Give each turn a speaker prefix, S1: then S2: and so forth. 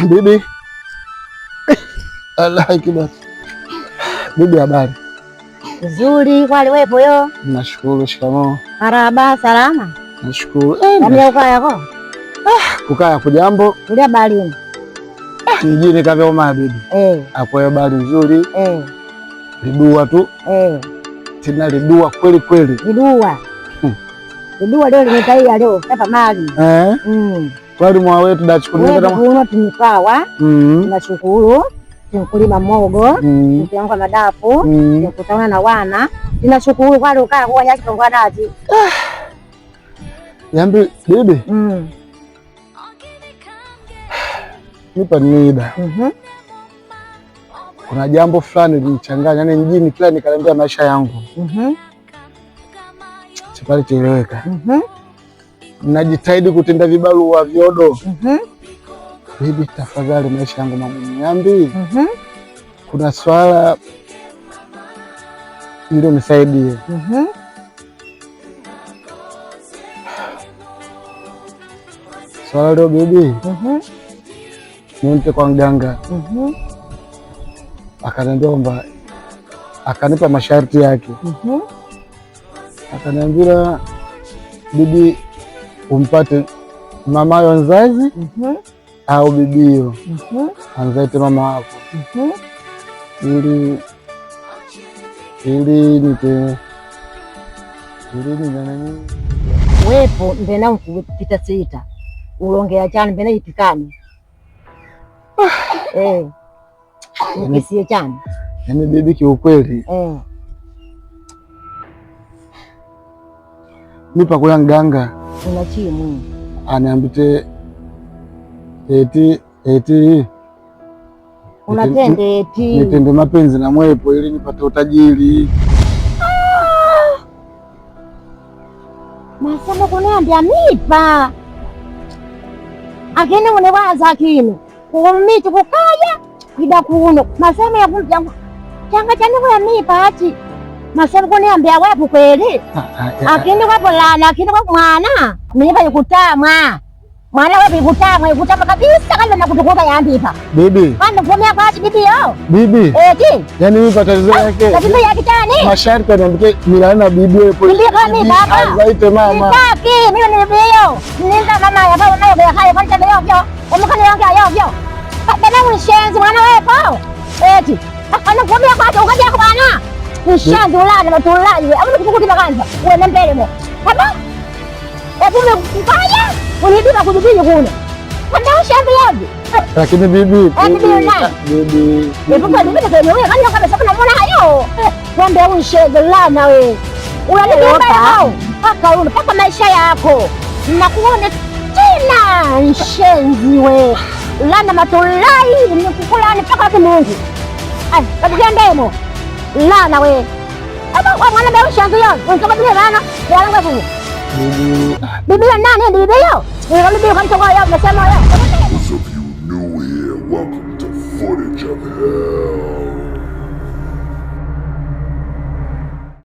S1: Bibi. Allah kiba. Bibi, habari?
S2: Nzuri, kwali wepo yo?
S1: Nashukuru. Shikamoo.
S2: Marahaba, salama.
S1: Nashukuru.
S2: Kamia ukaya ko?
S1: Kukaya kujambo.
S2: Kulia bali.
S1: Mjini kavyoma bibi. Akwayo bali nzuri. Lidua tu. Tena lidua kweli kweli.
S2: Lidua. Lidua leo limetaia leo hapa mali.
S1: Kwali mwa wetu dachukulia
S2: kama tunikawa. Tunashukuru. Tunkulima mogo, tunkulima madafu, tunkutana na wana. Tunashukuru kwali ukaya kuwa nyaki kwa daji.
S1: Yambi bibi. Nipa nida. Kuna jambo fulani linichanganya, yani mjini kila nikalembea maisha yangu. Sipali kieleweka. Najitahidi kutenda vibarua vyodo. Bibi tafadhali, maisha yangu magumu. Yambi. Kuna swala ndio nisaidie. Swala leo bibi. Niende kwa mganga. Akaniambia kwamba akanipa masharti yake. Akaniambia bibi umpate mamayo mzazi au bibiyo anzaite mama wako ili ili nite ili nani
S2: wepo mbena nkupita sita ulongea chani mbena ipikani ukisie chani.
S1: Yaani bibi kiukweli nipa kula mganga
S2: una chimu
S1: aniambite eti eti
S2: unatende eti
S1: nitende mapenzi na mwepo ili nipate utajiri.
S2: Masema kuniambia mipa akini uniwaza akini kumitu kukaya kwida kuno masema ya kumjangu changa chani kuya mipa ati masema kuniambia wepo kweli akini wapo lana akini wapo mwana mipa ikutamwa mwana wepo ikutamwa ikutamwa kabisa kama nakutukuka yambipa
S1: Bibi.
S2: Kana kufumia kwachi bibi yo.
S1: Bibi.
S2: Eti.
S1: Yaani mimi tatizo yake.
S2: Tatizo yake chani?
S1: Masharti ananiambia nilale na bibi wepo.
S2: Bibi kwa mimi baba.
S1: Azaite mama.
S2: Nitaki mimi ni bibi yo. Ninda mama ya baba nayo ya hayo kwani tendo yo. Omukani yangu yo yo. Baba unishenzi mwana wepo. Eti. Kana kufumia kwachi ukaja kwa bana. Nishanzi ulale matulali we. Amu kukuti kanza. Uende mbele mo. Baba. Ebu mkaya. Unidiba kujibiji kuna. Kanda ushambi yapi?
S1: Lakini bibi,
S2: bibi
S1: bibi.
S2: Bibi kwa bibi kwa wewe kani kabisa kuna mbona hayo? Wambe unshenzi lana we. Unanidiba yao. Paka una paka maisha yako. Nakuona tena nshenzi we. Lana matulai nikukulani paka kwa Mungu. Ai, kabisa ndemo. Lana we. Aba kwa mwana ndio ushanzi yao. Unataka bibi bana? Wala wewe.
S1: Bibi.
S2: Bibi ya nani bibi yao? Bibi kwa mtongo yao nasema yao.
S3: Those of you new here, welcome to Footage of Hell.